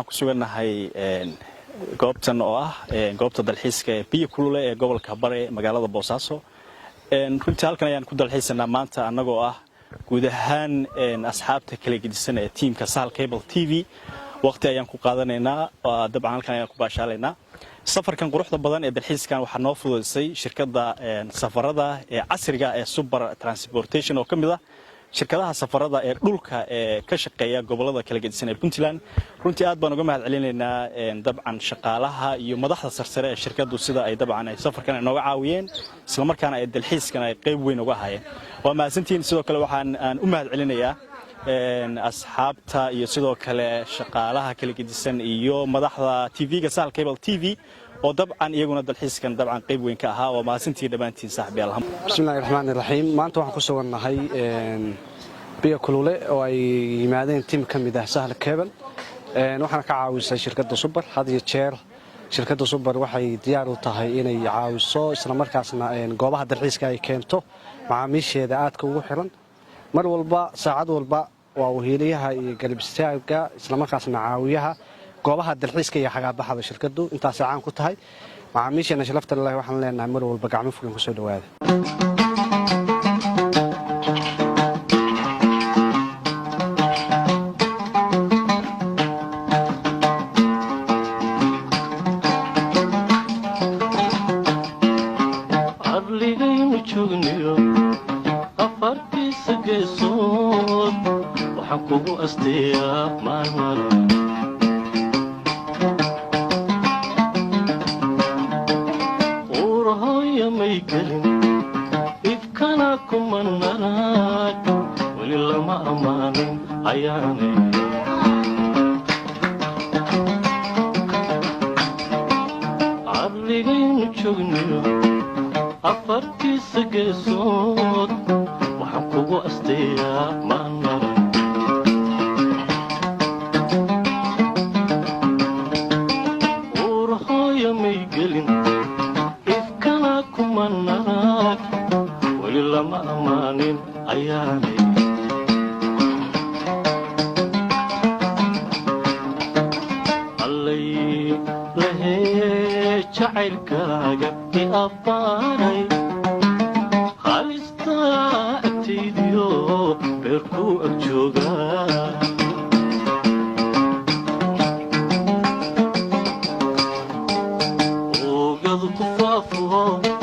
Ku sugannahay goobtan oo ah goobta dalxiiska ee Biyo Kulule ee gobolka Bare, magaalada Boosaaso. Runtii halkan ayaan ku dalxiisanaa maanta, annagoo ah guud ahaan asxaabta kala gedisan ee tiimka Sahal Cable TV. Waqti ayaan ku qaadanaynaa, dabcan halkan ayaan ku baashaalaynaa. Safarkan quruxda badan ee dalxiiskan waxaa noo fududaysay shirkadda safarada ee casriga ee Super Transportation, oo ka mid ah shirkadaha safarada ee dhulka ee ka shaqeeya gobolada kala gedisan ee Puntland. Runtii aad baan uga mahad celinaynaa dabcan shaqaalaha iyo madaxda sarsare ee shirkaddu, sida ay dabcan ay safarkan ay nooga caawiyeen, islamarkaana ay dalxiiskan ay qayb weyn uga ahaayeen. Waa mahadsantihiin. Sidoo kale waxaan aan u mahad celinayaa asxaabta iyo sidoo kale shaqaalaha kala gedisan iyo madaxda TV-ga Sahal Cable TV, oo dabcan iyaguna dalxiiskan dabcan qayb weyn ka ahaa. Waa mahadsantihiin dhammaantiin, saaxiibayaal. Bismillahi raxmaani raxiim. Maanta waxaan ku sugannahay Biyo Kulule oo ay yimaadeen tiim ka mid ah Sahal Cable, waxaana ka caawisay shirkadda Super. Had iyo jeer shirkadda Super waxay diyaar u tahay inay caawiso, islamarkaasna goobaha dalxiiska ay keento macaamiisheeda aadka ugu xiran. Mar walba, saacad walba waa wahiiliyaha iyo garab istaagga, islamarkaasna caawiyaha goobaha dalxiiska iyo xagaabaxada. Shirkaddu intaasay caan ku tahay. Macaamiisheena sharafta leh waxaan leenahay mar walba gacmo fugan kusoo dhawaada. Arligaynu joogniyo afartiisa geesood waxaan kugu asteeyaa maalmala. Uurahooya may gelin, ifkana kuma narag, weli lama ammaanin ayaanay. Arligaynu joogniyo afartiisa geesood waxaan kugu asteeyaa maalmala. Uurahooya may gelin, ifkana kuma narag, weli lama ammaanin ayaanay. Allay lahee jacaylkaaga i abbaaray, halista agtaydiyo beerkuu ag joogaa. Oogadu ku faafo.